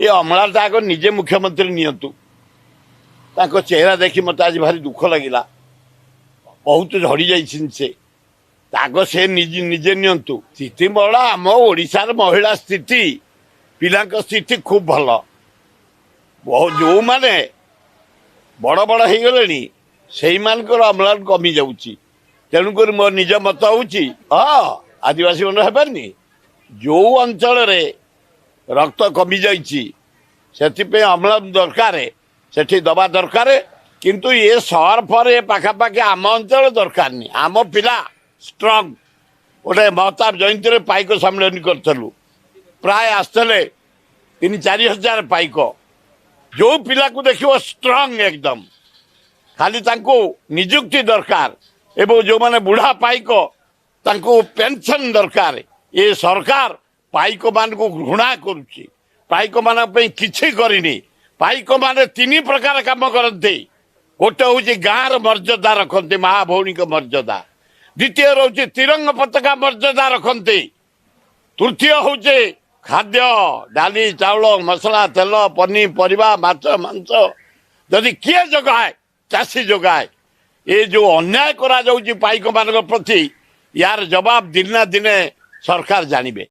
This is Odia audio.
ଏ ଅମଳାଟା ଆଗ ନିଜେ ମୁଖ୍ୟମନ୍ତ୍ରୀ ନିଅନ୍ତୁ। ତାଙ୍କ ଚେହେରା ଦେଖି ମୋତେ ଆଜି ଭାରି ଦୁଃଖ ଲାଗିଲା, ବହୁତ ଝଡ଼ି ଯାଇଛନ୍ତି ସେ। ଆଗ ସେ ନିଜେ ନିଜେ ନିଅନ୍ତୁ। ସ୍ଥିତି ମହିଳା, ଆମ ଓଡ଼ିଶାର ମହିଳା ସ୍ଥିତି, ପିଲାଙ୍କ ସ୍ଥିତି ଖୁବ୍ ଭଲ। ଯେଉଁମାନେ ବଡ଼ ବଡ଼ ହେଇଗଲେଣି, ସେଇମାନଙ୍କର ଅମ୍ଳାନ କମି ଯାଉଛି। ତେଣୁକରି ମୋ ନିଜ ମତ ହେଉଛି, ହଁ, ଆଦିବାସୀ ମାନେ ହେବେନି। ଯେଉଁ ଅଞ୍ଚଳରେ ରକ୍ତ କମିଯାଇଛି, ସେଥିପାଇଁ ଅମ୍ଳାନ ଦରକାର, ସେଠି ଦେବା ଦରକାର। କିନ୍ତୁ ଏ ସହର ଫହର ଏ ପାଖାପାଖି ଆମ ଅଞ୍ଚଳ ଦରକାରନି। ଆମ ପିଲା ଷ୍ଟ୍ରଙ୍ଗ। ଗୋଟେ ମହତାବ ଜୟନ୍ତୀରେ ପାଇକ ସମ୍ମିଳନୀ କରିଥିଲୁ, ପ୍ରାୟ ଆସିଥିଲେ 3-4 ହଜାର ପାଇକ। ଯେଉଁ ପିଲାକୁ ଦେଖିବ ଷ୍ଟ୍ରଙ୍ଗ ଏକଦମ। ଖାଲି ତାଙ୍କୁ ନିଯୁକ୍ତି ଦରକାର ଏବଂ ଯେଉଁମାନେ ବୁଢ଼ା ପାଇକ, ତାଙ୍କୁ ପେନସନ୍ ଦରକାର। ଏ ସରକାର ପାଇକମାନଙ୍କୁ ଘୃଣା କରୁଛି, ପାଇକମାନଙ୍କ ପାଇଁ କିଛି କରିନି। ପାଇକମାନେ ତିନି ପ୍ରକାର କାମ କରନ୍ତି। ଗୋଟେ ହେଉଛି ଗାଁର ମର୍ଯ୍ୟାଦା ରଖନ୍ତି, ମା ଭଉଣୀଙ୍କ ମର୍ଯ୍ୟାଦା। ଦ୍ୱିତୀୟ ରହୁଛି ତିରଙ୍ଗ ପତାକା ମର୍ଯ୍ୟାଦା ରଖନ୍ତି। ତୃତୀୟ ହେଉଛି ଖାଦ୍ୟ, ଡାଲି, ଚାଉଳ, ମସଲା, ତେଲ, ପନିପରିବା, ମାଛ, ମାଂସ ଯଦି କିଏ ଯୋଗାଏ, ଚାଷୀ ଯୋଗାଏ। ଏ ଯେଉଁ ଅନ୍ୟାୟ କରାଯାଉଛି ପାଇକମାନଙ୍କ ପ୍ରତି, ୟାର ଜବାବ ଦିନେ ନା ଦିନେ ସରକାର ଜାଣିବେ।